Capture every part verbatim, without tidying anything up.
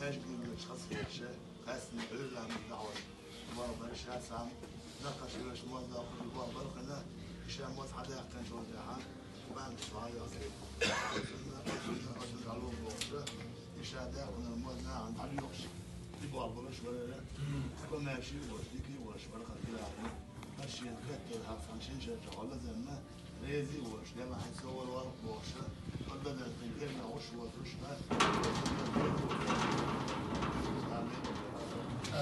Маьждиге ваьлча хазахеташ, къаьстина Ӏуьйррамаш дахьаш, бабар шоай цхьана даккхаш йолаш моз даккхаш, бабар кхана, иштта моз хьадаьккхинчул тӀехьагӀа, бан чу хьаяхийта. Цунна, цунна, цунна дӀалур бохуша, иштта даьккхинчул моз нахана дӀалуьйхуш, и бабалаш вара, комаьрша а волуш, дика а волуш вара хӀара Гилани. Аш шена геттара хьалха шин шарчу хьалазарна, Реза а волуш, Дела хьайн со вара валх бохуша, хӀара дан кхин кӀирнах гӀуш воцуш, Амин.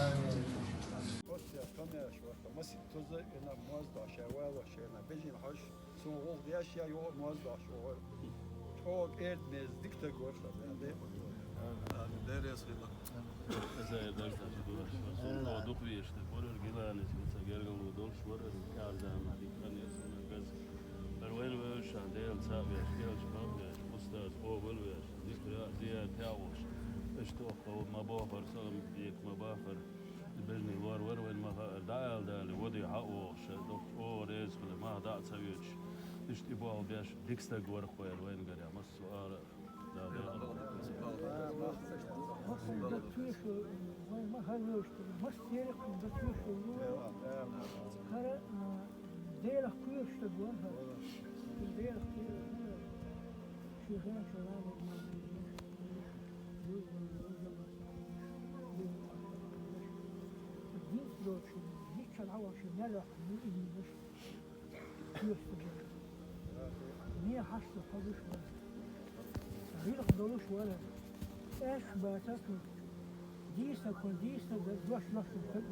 Амин. Оццул комаьрша вара, масийтта туза а вина, моз дохьуш а, валош а вина, бежана хьожуш, цунна гӀуллакх деш а, юха а моз дохьуш вара. ЧӀогӀа кӀеда-мерза дика стаг вара хӀара, Дела декъала войла. Амин. Дела реза хуьлда. Иза а дарс а ду аша, сон дукха везаш стаг вара хӀара Гилани, сан гергарло долуш вара хӀара, кӀеззиг зама дика хан яра суна, кӀеззиг. ХӀара вайна вевзаш, Дела цхьаъ веш, Делаца бакъ веш, устаз къобал веш, зикра, зиярат а волуш. Иштта оха ма бохура, салам бека ма бахара. Бежанийн лор вара вайна ма хаара, дӀаала дале, ваде хьа а вогӀуш, доккха чӀогӀа реза хила, мах дӀа а ца оьцуш. Иштта и болх беш, дика стаг вара хӀара вайна гарехь, массо а ара. Да, да. ХӀокху дан тоьшалла, вай ма хьалоьцуш, массеран а дан тоьшалла ю вай. ХӀара, а, Делах кхоьруш стаг вара хӀара. Делах кхоьруш вара. Шен хенахь ша ламаз ма дийша, дийша, дийша, дийша. Дийца доцуш, дийца хьан хьан ваша мел ваьхна, ну, и дийша. Кхоьруш стаг вара. Мел хьашт хьо гуш вара. ГӀиллакх долуш вара. Аьшка бацара кхуьнга. Дийца кхуьнга, дийца дан, дош, дош дан кхуьнга.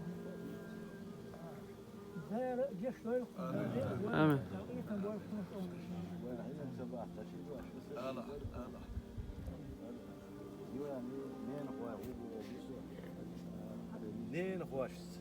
Дала гечдойла кхуьнга. Амин. Дала къинхетам бойла кхуьнга. Ала, ала. Ненахошца.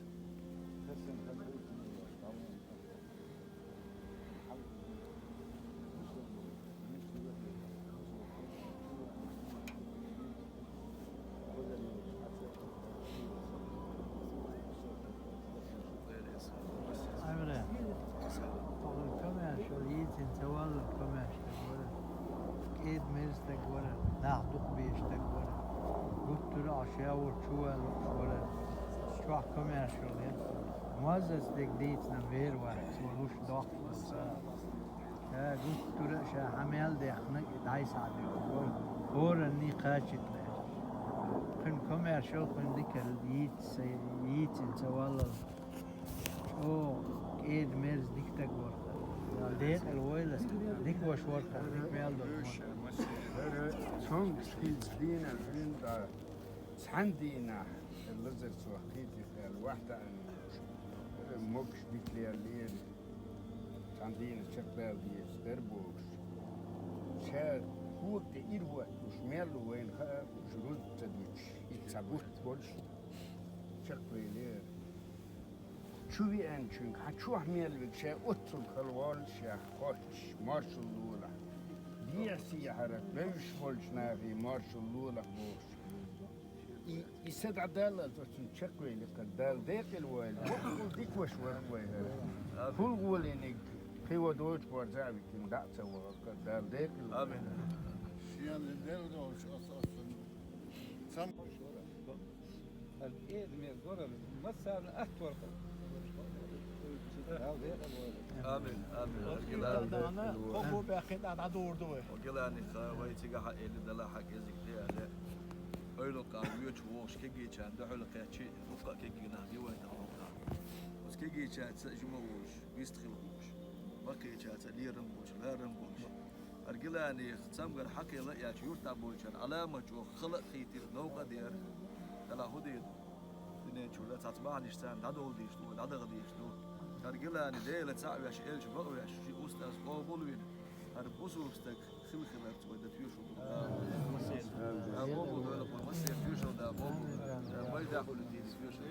Амин. Оха комаьрша йийцина ца валлал комаьрша стаг вара. КӀеда-мерза стаг вара, нах дукха безаш стаг вара. Гуттара а Ӏаш яхь волчу чу валуш вара. Чохь комаьрша вара. Муаззаз дерг дийцина вер вара, цо луш доккхуш вара. Ша гуттара а ша хьан мел даьхна, и дӀай схьа а дуьтуш вара. ХӀоранний кхачийта лаьа. Кхуьнан комаьршалла, кхуьнан дикалла йийца, йийцина ца валлал. ЧӀогӀа кӀеда-мерза дика стаг вара хӀара. Дала декъала войла, дика ваша вара хӀара, дика мел долуш вара. ХӀара цомгуш хилча дийнахь, цхьана дийнахь, лазар цо кхетий аьлла, вахтаьӀна, могуш дика леллера, цхьана дийнахь чекхдала дезаш дара бохуш. Ша кога тӀе ирахӀоттуш мел ву вайна хаа, уьш рузба ца дуьтуш, и цхьа бутт болуш, чекхвеллера. Чу веанчуьнга, хьан чохь мел вига, ша оццул хала воллушехь, кхоччуш, маршалла лолахь. Дехьа-сехьа хӀара бевзаш болчу нахе маршалла лолахь бохуш. И, и са дӀадаллалц оцунна чекхвелира, Дала декъала войла. Бакъ а дика ваша вара вай хӀара. Пул гӀолийниг кхин ван доцуш борза а витина, дӀа а ца вахара, Дала декъала войла. Амин. Шена лелла долуш оцу, оцунна. Цам ХӀара кӀеда-мерза вара, массарна атта вара хӀара. Дала декъала войла. Амин, амин. Хьо гилан дахана, хӀокхо баьхкина тӀе дӀадур ду вай. Хьо гиланиха вай цигахь а элли, Дала хьан кӀезиг де аьлла. Ойлакха воьдуш вогӀуш кегийчарна дуьхьал кхеччи, дуккха а кегий нах ю вайн тӀехь хӀокху. Оцу кегийчаьрца жима а волуш, вистхила хууш, баккхийчаьрца лерам а болуш, ларам а болуш. ХӀара гиланиха цамгар хьакхелла а яьлча, юьртахь болчарна Ӏаламат чӀогӀа хала а хийтира, новкъа а деара. Делахь хӀун дийр ду? Дуьнен чуьра цхьацца бахьанаш царна дӀадовла дезаш ду, дӀадаха дезаш ду. ХӀара гилани Дела цхьаъ веш, элча бакъ веш, ши устаз къобал а вина, хӀара бусулба стаг хила хиларца вай дан тоьшалла ду. Дала къобал дойла вай массеран тоьшалла, Дала къобал дойла. Вай дахуьлу дийна тоьшалла.